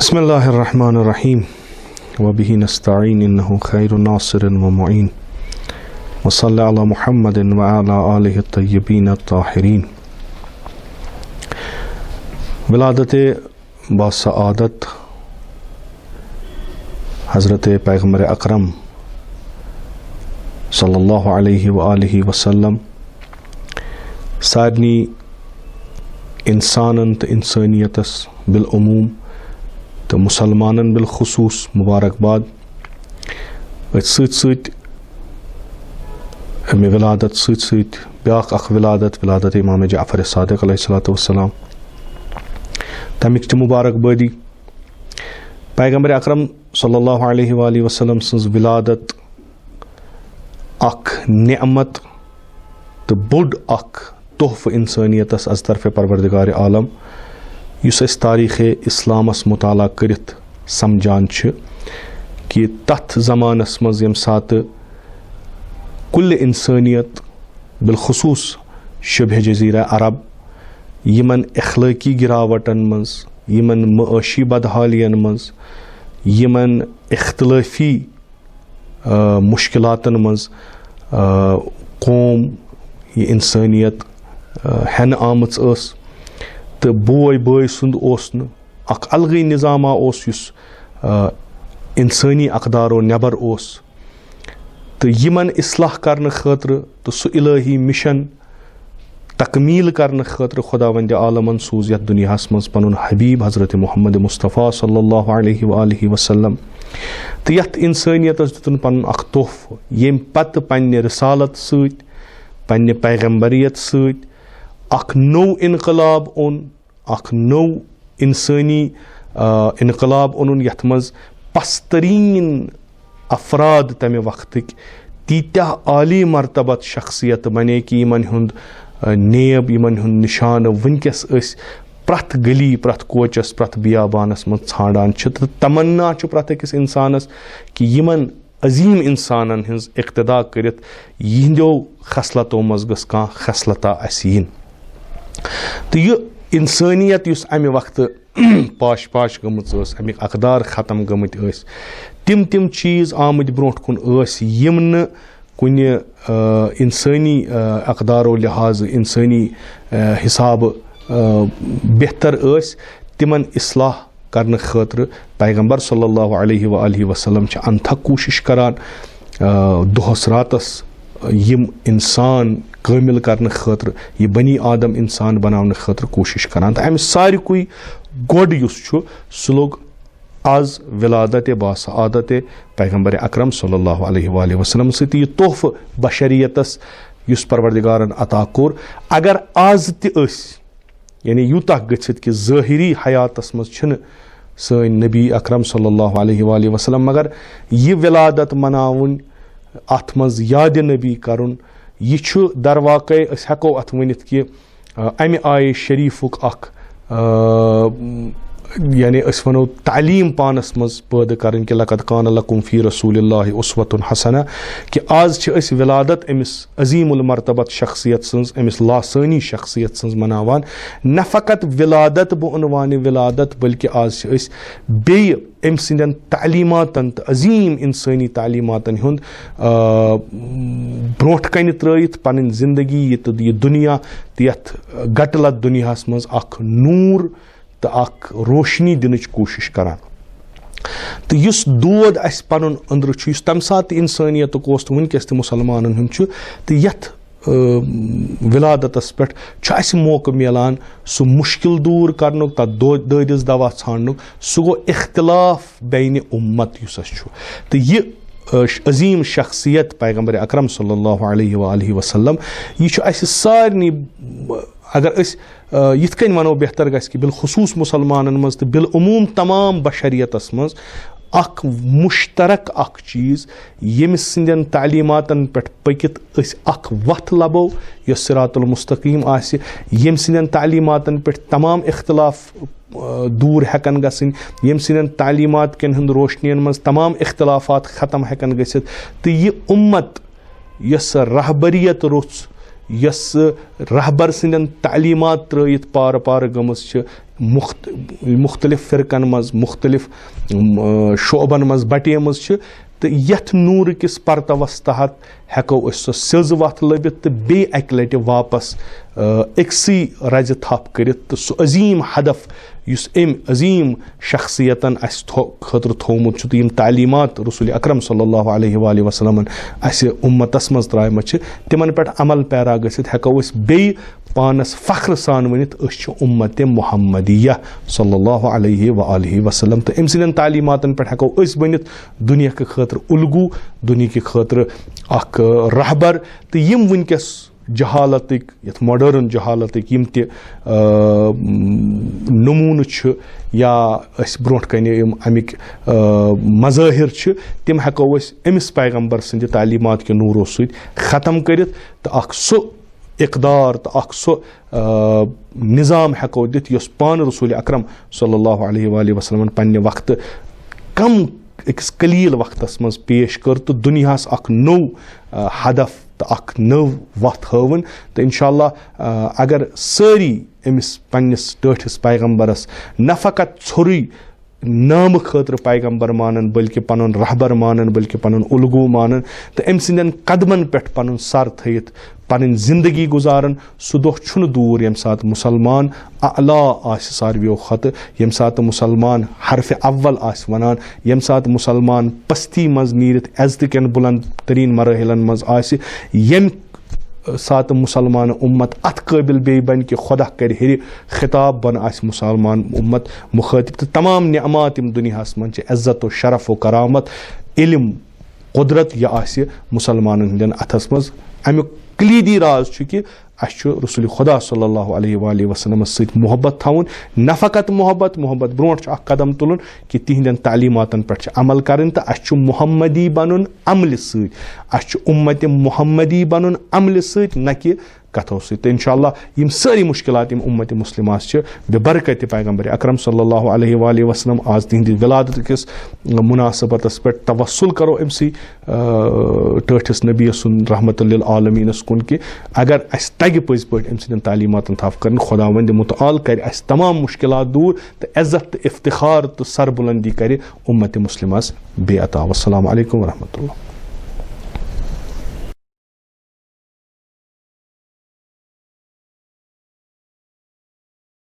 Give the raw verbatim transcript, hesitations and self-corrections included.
بسم الله الرحمن الرحيم، وبه نستعين، إنه خير ناصر ومعين، وصلى على محمد وعلى آله الطيبين الطاهرين. ولادت باسعادت حضرت پیغمبر اکرم صلی اللہ علیہ وآلہ وسلم سارنی انسانن تہٕ انسانیتس بالعموم تہٕ مسلمانن بالخصوص مبارکباد۔ أتھۍ سۭتۍ سۭتۍ امہِ ولادت سۭتۍ سۭتۍ بیاکھ اکھ ولادت، ولادت امام جعفر صادق علیہ الصلوۃ والسلام، تمیُک تہِ مبارکبادی۔ پیغمبر اکرم صلی اللہ علیہ وآلہ وسلم سٕنٛز ولادت اکھ نعمت تہٕ بوٚڑ اکھ تحفہٕ انسانیتس از طرفِ پروردگار عالم، یُس أسۍ تاریخ اسلامس مطالعہ کٔرِتھ سمجھان چھِ کہ تتھ زمانس منٛز ییٚمہِ ساتہٕ کل انسانیت، بالخصوص شبہ جزیرہ عرب، یمن اخلٲقی گراوٹن منٛز، یمن معاشی بدحالین منٛز، یمن اختلافی، آ، مشکلاتن منٛز، آ، قوم، یہ انسانیت، آ، ہینہٕ آمٕژ ٲس، تہٕ بوے بٲے سُنٛد اوس نہٕ، اکھ الگٕے نظامہ اوس یُس، آ، انسٲنی اقدارو نٮ۪بر اوس۔ تہٕ یِمن اصلاح کرنہٕ خٲطرٕ تہٕ سُہ الہی مشن تکمیل کرنہٕ خٲطرٕ خداوند عالمن سوٗز یتھ دُنیاہس منٛز پنُن حبیب حضرت محمد مصطفیٰ صلی اللہ علیہ وآلہ وسلم۔ تہٕ یتھ انسانیتس دیُتُن پنُن اکھ تحفہٕ، ییٚمہِ پتہٕ پننہِ رسالت سۭتۍ، پننہِ پیغمبریت سۭتۍ اکھ نوٚو انقلاب اوٚن، اکھ نوٚو انسٲنی، آ، انقلاب اوٚنُن، یتھ منٛز پستریٖن افراد تمہِ وقتٕکۍ تیٖتیٛاہ عالی مرتبت شخصیت بنے کہ یِمن ہُنٛد، آ، نیب، یِمن ہُنٛد نشانہٕ وٕنکیٚس أسۍ پرٛٮ۪تھ گلی، پرٛٮ۪تھ کوچس، پرٛٮ۪تھ بیابانس منٛز ژھانڈان چھِ۔ تہٕ تمنا چھُ پرٛٮ۪تھ أکِس انسانس کہ یِمن عظیم انسانن ہٕنٛز اقتدا کٔرِتھ یِہنٛدیو خصلتو منٛز گٔژھ کانٛہہ خصلتا اسہِ یِنۍ۔ تہٕ یہِ انسٲنیت یُس امہِ وقتہٕ پاش پاش گٔمٕژ ٲس، امیِکۍ اقدار ختم گٔمٕتۍ ٲسۍ، تِم تِم چیٖز آمٕتۍ برونٛٹھ کُن ٲسۍ یِم نہٕ کُنہِ، آ، انسٲنی، آ، اقدارو لحاظہٕ، انسٲنی، آ، حسابہٕ، آ، بہتر ٲسۍ، تِمن اصلاح کرنہٕ خٲطرٕ پیغمبر صلی اللہ علیہ وآلہ وسلم چھِ انتھک کوٗشش کران، آ، دۄہس راتس یِم انسان کٲمل کرنہٕ خٲطرٕ، یہِ بنی آدم انسان بناونہٕ خٲطرٕ کوٗشش کران۔ تہٕ امہِ ساروٕے گۄڈٕ یُس چھُ، سُہ لوٚگ از ولادت باسعادت پیغمبر اکرم صلی اللہ علیہ وآلہ وسلم سۭتۍ۔ یہِ تحفہٕ بشریتس یُس پروردگارن عطا کوٚر، اگر از تہِ أسۍ، یعنی یوٗتاہ گٔژھِتھ کہِ ظٲہری حیاتس منٛز چھِنہٕ سٲنۍ نبی اکرم صلی اللہ علیہ وآلہ وسلم، مگر یہِ ولادت مناوٕنۍ، اتھ منٛز یاد نبی کرُن، یہِ چھُ درواقعے، أسۍ ہٮ۪کو اتھ ؤنِتھ کہِ، آ، امہِ آیہِ شریفُک اکھ، آ، یعنی أسۍ ونو تعلیٖم پانس منٛز پٲدٕ کرٕنۍ کہِ لقد کان لکم فی رسول اللہ اسوۃ حسنہ، کہِ از چھِ أسۍ ولادت أمِس عظیم المرتبت شخصیت سٕنٛز، أمِس لاسٲنی شخصیت سٕنٛز مناوان۔ نہ فقط ولادت بعنوان ولادت، بلکہ از چھِ أسۍ بیٚیہِ أمۍ سٕنٛدٮ۪ن تعلیٖماتن تہٕ عظیٖم انسٲنی تعلیٖماتن ہُنٛد، آ، برونٛٹھ کنہِ ترٲیِتھ پنٕنۍ زندگی، یہِ تہٕ یہِ دُنیا تہٕ یتھ گٹہٕ لد دُنیاہس منٛز اکھ نوٗر تہٕ اکھ روشنی دِنٕچ کوٗشش کران۔ تہٕ یُس دود اسہِ پنُن أنٛدرٕ چھُ، یُس تمہِ ساتہٕ تہِ انسٲنیتُک اوس تہٕ وٕنکیٚس تہِ مسلمانن ہُنٛد چھُ، تہٕ یتھ، آ، ولادتس پٮ۪ٹھ چھُ اسہِ موقعہٕ میلان سُہ مُشکل دوٗر کرنُک، تتھ دو-، دٲدِس دوا ژھانڈنُک۔ سُہ گوٚو اختلاف بین امت یُس اسہِ چھُ۔ تہٕ یہِ، آ، عظیم شخصیت پیغمبر اکرم صلی اللہ علیہ وآلہ وسلم، یہِ چھُ اسہِ سارنٕے، اگر أسۍ، آ، یِتھ کٔنۍ ونو بہتر گژھِ کہِ بالخصوص مسلمانن منٛز تہٕ بالعموم تمام بشریتس منٛز اکھ مشترک اکھ چیٖز، ییٚمہِ سٕنٛدٮ۪ن تعلیٖماتن پٮ۪ٹھ پٔکِتھ أسۍ اکھ وتھ لبو یۄس صراط المستقیم آسہِ، ییٚمہِ سٕنٛدٮ۪ن تعلیٖماتن پٮ۪ٹھ تمام اختلاف، آ، دوٗر ہٮ۪کن گژھٕنۍ، ییٚمہِ سٕنٛدٮ۪ن تعلیٖمات کٮ۪ن ہُنٛد روشنین منٛز تمام اختلافات ختم ہٮ۪کن گٔژھِتھ، تہٕ یہِ اُمت یۄس رہبریت رُژھ، یۄس رہبر سٕنٛدٮ۪ن تعلیٖمات ترٲیِتھ پارٕ پارٕ گٔمٕژ چھِ، مخت-، مختلف فرقن منٛز، مختلف، م، شعبن منٛز بٹیمٕژ چھِ، تہٕ یتھ نوٗرٕ کِس پرتوس تحت ہٮ۪کو أسۍ سۄ سیٚز وتھ لٔبِتھ تہٕ بیٚیہِ اکہِ لٹہِ واپس، آ، أکسٕے رزِ تھپھ کٔرِتھ، تہٕ سُہ عظیٖم ہدف یُس أمۍ عظیٖم شخصیتن اسہِ تھو-، خٲطرٕ تھوومُت چھُ، تہٕ یِم تعلیٖمات رسول اکرم صلی اللہ علیہ وآلہ وسلمن اسہِ امتس منٛز ترٛایمژٕ چھِ، تِمن پٮ۪ٹھ عمل پیرا گٔژھِتھ ہٮ۪کو أسۍ بیٚیہِ پانس فخر سان ؤنِتھ، أسۍ چھِ امت محمدیہ صلی اللہ علیہ وآلہ وسلم۔ تہٕ أمۍ سٕنٛدٮ۪ن تعلیٖماتن پٮ۪ٹھ ہٮ۪کو أسۍ بٔنِتھ دُنیا کہِ خٲطرٕ الگو، دُنیا کہِ خٲطرٕ اکھ، آ، رہبر۔ تہٕ یِم وٕنکیٚس جہالتٕکۍ، یَتھ ماڈٲرٕن جہالتٕکۍ یِم تہِ، آ، نموٗنہٕ چھِ یا أسۍ برونٛٹھ کنہِ یِم اَمِکۍ، آ، مظٲہر چھِ، تِم ہٮ۪کو أسۍ أمِس پیغمبر سٕنٛدِ تعلیٖمات کہِ نوٗرو سۭتۍ ختم کٔرِتھ تہٕ اکھ سُہ اقدار تہٕ اکھ سُہ، آ، نظام ہٮ۪کو دِتھ یُس پانہٕ رسول اکرم صلی اللہ علیہ وآلہ وسلمن پننہِ وقتہٕ کم أکِس قلیل وقتس منٛز پیش کٔر تہٕ دُنیاہس اکھ نوٚو، آ، ہدف تہٕ اکھ نٔو وتھ ہٲوٕن۔ تہٕ انشاءاللہ، آ، اگر سٲری أمِس پننِس ٹٲٹھِس پیغمبرس نہ فقط ژھوٚرُے نامہٕ خٲطرٕ پیغمبر مانن، بلکہِ پنُن رہبر مانن، بلکہِ پنُن الگو مانن، تہٕ أمۍ سٕنٛدٮ۪ن قدمن پٮ۪ٹھ پنُن سر تھٲیِتھ پنٕنۍ زندگی گُزارن، سُہ دۄہ چھُنہٕ دوٗر ییٚمہِ ساتہٕ مُسلمان اعلیٰ آسہِ ساروِیو کھۄتہٕ، ییٚمہِ ساتہٕ مُسلمان حرفِ اول آسہِ ونان، ییٚمہِ ساتہٕ مُسلمان پستی منٛز نیٖرِتھ عزتہٕ کٮ۪ن بلند ترین مراحلن منٛز آسہِ، ییٚمہِ ساتہٕ مُسلمان اُمت اَتھ قٲبِل بیٚیہِ بَنہِ کہِ خۄدا کَرِ ہیٚرِ خطاب بَنہٕ آسہِ مُسلمان اُمت مُخٲطِب، تہٕ تمام نعمات یِم دُنیاہَس منٛز چھِ، عزت و شرف و کرامت، علم، قدرت، یہِ آسہِ مُسلمانَن ہٕنٛدٮ۪ن اَتھَس منٛز۔ اَمیُک کلیدی راز چھُ کہِ اَسہِ چھُ رسول خدا صلی اللہ علیہ وآلہ وسلمس سۭتۍ محبت تھاوُن، نہ فقط محبت، محبت برونٛٹھ چھُ اکھ قدم تُلُن کہِ تِہنٛدٮ۪ن تعلیٖماتن پٮ۪ٹھ چھُ عمل کرٕنۍ، تہٕ اَسہِ چھُ محمدی بنُن عملہِ سۭتۍ، اَسہِ چھُ اُمتِ محمدی بنُن عملہِ سۭتۍ، نہ کہِ کتھو سۭتۍ۔ تہٕ انشاءاللہ یِم سٲری مشکلات یِم اُمتِ مسلمہ چھِ، بے برکت پیغمبر اکرم صلی اللہ علیہ وآلہ وسلم آز تِہنٛدِ ولادت کِس مناسبتس پٮ۪ٹھ توسل کرو أمۍ سٕے، آ، ٹٲٹھِس نبی سُنٛد رحمت للعالمینس کُن کہِ اگر اسہِ تگہِ پٔزۍ پٲٹھۍ أمۍ سٕنٛدٮ۪ن تعلیٖماتن تھپھ کرٕنۍ، خداوندِ متعال کرِ اسہِ تمام مشکلات دوٗر تہٕ عزت تہٕ افتخار تہٕ سربلندی کرِ اُمتِ مسلمس بے عطا۔ والسلام علیکم ورحمۃ اللہ۔